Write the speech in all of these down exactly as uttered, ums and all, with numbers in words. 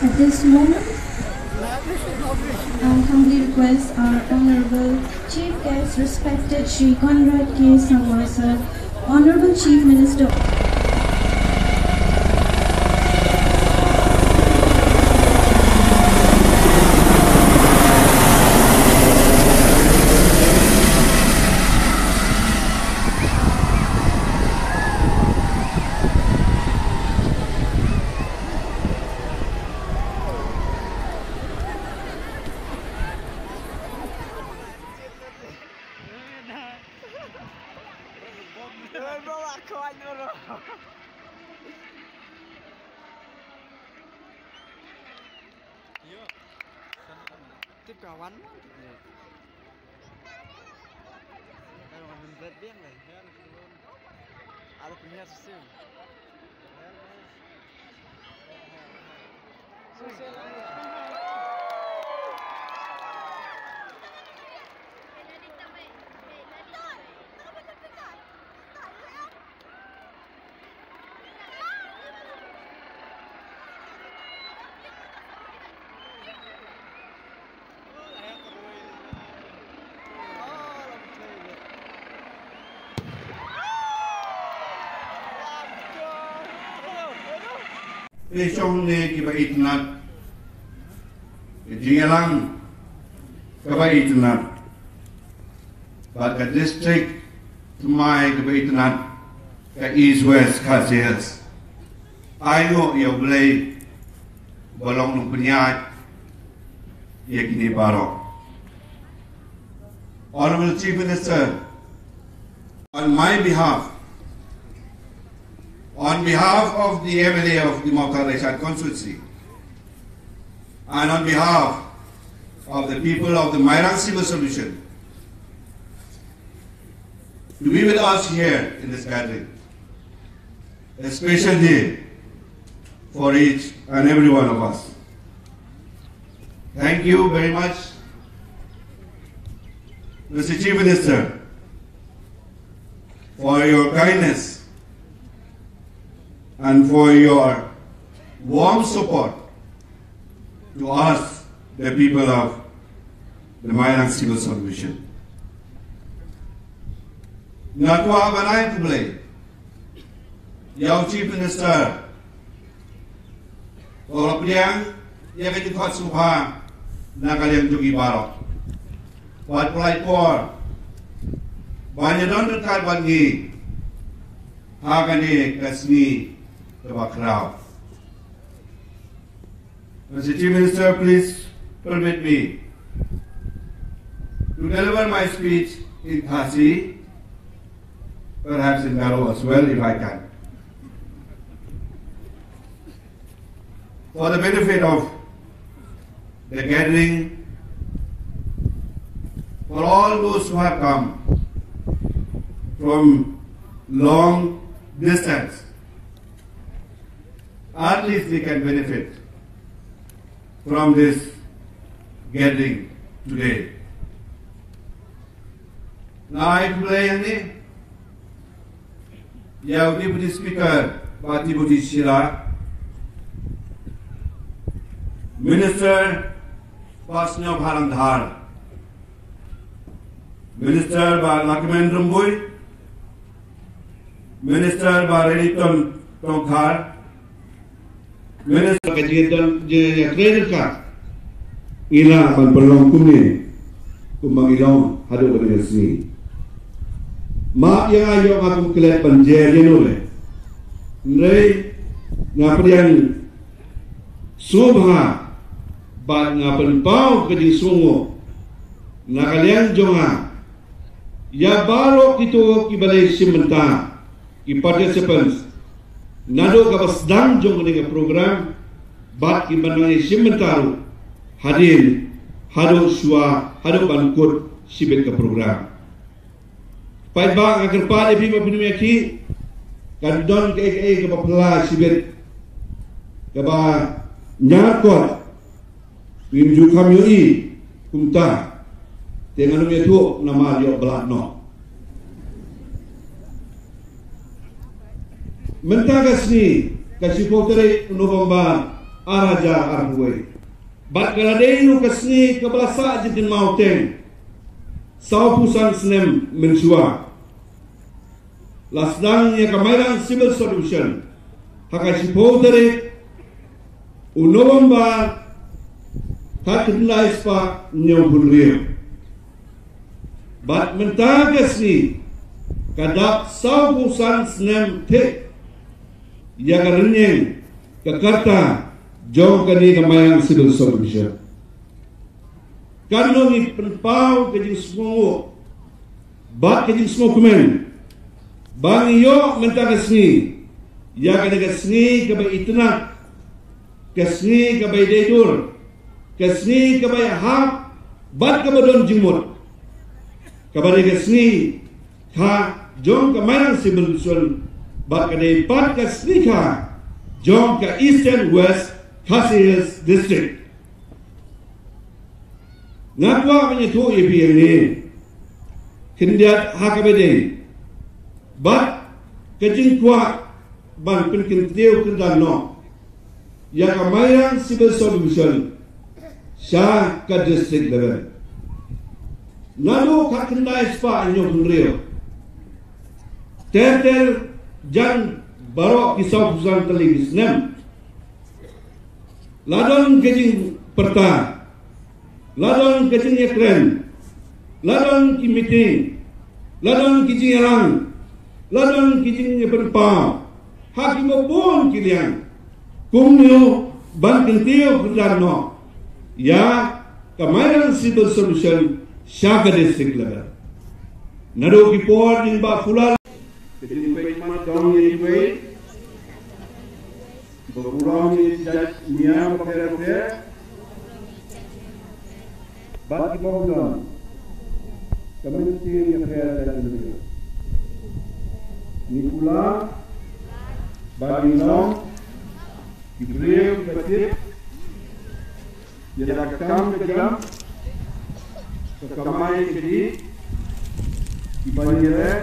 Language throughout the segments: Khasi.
At this moment, I humbly request our Honorable Chief Guest, respected Shri Conrad K Sangma sir, Honorable Chief Minister. Tip ka wan mo? Kan wan bret biang lai. Ada punya susu. Te shong ne kiba itynnad. Ka jingïalang kaba itynnad. Bad ka district thymmai kaba itynnad ka East West Khasi Hills. Ai nguh ïa U Blei ba long nongpynïaid ïa kine baroh. Honorable Chief Minister, on my behalf, on behalf of the M L A of the Mawkyrwat Constituency, and on behalf of the people of the Mairang Civil Sub-Division, to be with us here in this gathering, a special day for each and every one of us. Thank you very much, Mister Chief Minister, for your kindness and for your warm support to us, the people of the Mairang Civil Sub-Division. Nga kwah ban ai khublei ïa u Chief Minister u la pdiang ïa ka jingkhot sngewbha na ka liang jong ngi baroh. Wat pynlait por ban ïadon ryngkat bad ngi ha kane ka sngi kaba khraw. Mister Chief Minister, please permit me to deliver my speech in Khasi, perhaps in Garo as well, if I can. For the benefit of the gathering, for all those who have come from long distance, at least they can benefit from this gathering today. Nga ai khublei hangne ïa u Deputy Speaker, Bah Timothy Shira, Minister, Bah Sniawbhalang Dhar, Minister, Bah Lahkmen Rymbui, Minister Bah Reddington Tongkhar, Minister ka jingdon jingïatreilang ka, ngi lah ban pynlong kumne kumba ngi long haduh kane ka sngi. Map ïa nga, ïoh nga kum klet ban jer ïano re. Hynrei nga pdiang sngewbha bad nga pynpaw ka jingsngewnguh na ka liang jong nga ïa baroh kito kiba la shim bynta, ki participants, naduh kaba sdang jong kane ka program bad kiba nang ïashim bynta ruh hadien, haduh shuwa, haduh ban kut shibit ka program. Paidbah, nga kyrpad ïa phi ba phin ym ïakhih, kan don kaei kaei kaba phylla shibit, kaba ñiar kot, ngim ju kham ïohi kumta. Te ngan ym ïathuh namar ïoh blah noh. Mynta ka sngi, ka shiphew tarik November ar hajar arphew wei, bad ka la dei ruh ka sngi kaba la sah jingkynmaw teng sawphew san snem mynshuwa. La sdang ïa ka Mairang Civil Subdivision ha ka shiphew tarik u November, khatkhyndai spah hynñiewphew hynriew. Bad mynta ka sngi ka dap sawphew san snem thik ïa ka rynïeng ka karta jong kane ka Mairang Civil Subdivision. Kan long ngi pynpaw ka jingsngewnguh bad ka jingsngewkmen ba ngi ïoh mynta ka sngi ïa kane ka sngi kaba itynnad, ka sngi kaba ïadei dur, ka sngi kaba ïahap bad kaba don jingmut, kaba dei ka sngi kha jong ka Mairang Civil Division bad ka dei pat ka sngi kha jong ka Eastern West Khasi Hills District. Nga kwah ban ïathuh ïa phi ïa ngi khyndiat ha kaba dei bad ka jingkwah ban pynkyntiew kyndan noh ïa ka Mairang Civil Subdivision sha ka district level. Naduh khatkhyndai spah hynñiewphew hynriew ter ter jan baroh ki sawphew san tylli ki snem, la don ka jingpyrta, la don ka jingïakren, la don ki meeting, la don ki jingïalang, la don ki jingïapynpaw ha kiba bun ki liang kumno ban kyntiew kyndan noh ïa ka Mairang Civil Subdivision sha ka district level. Naduh ki por jingbah phular, ka jingpeit mat dong ïa kiwei, kiba burom ïa ki jait nia bapher bapher bad kiba burom ka mynsiem ïapher jait bynriew. Ngi kular ba ngin long ki briew kiba tip ïa la ka kam ka jam, ka kamai kajih, kiba ïaleh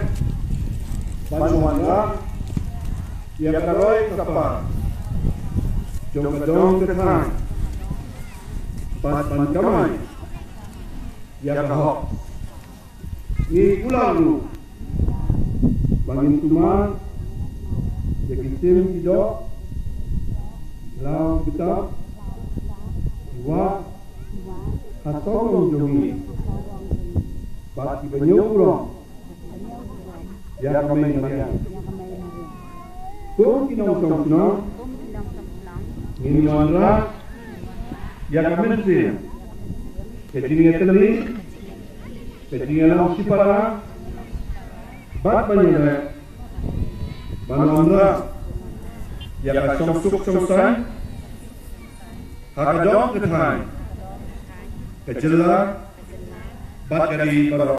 ban wanrah ïa ka roi ka par jong ka dong ka thaiñ bad ban kamai ïa ka hok. Ngi kular ruh ba ngin sumar ïa ki tim ki doh, ki khlaw ki btap, ki wah ha sawdong jong ngi bad kiba ñiew burom ïa ka mei mariang. Kum ki nongshong shnong ngin wanrah ïa ka mynsiem, ka jingïatylli, ka jingïalang shipara bad ban ïaleh ban wanrah ïa ka shongsuk shongsaiñ ha ka dong ka thaiñ, ka jylla bad ka ri baroh.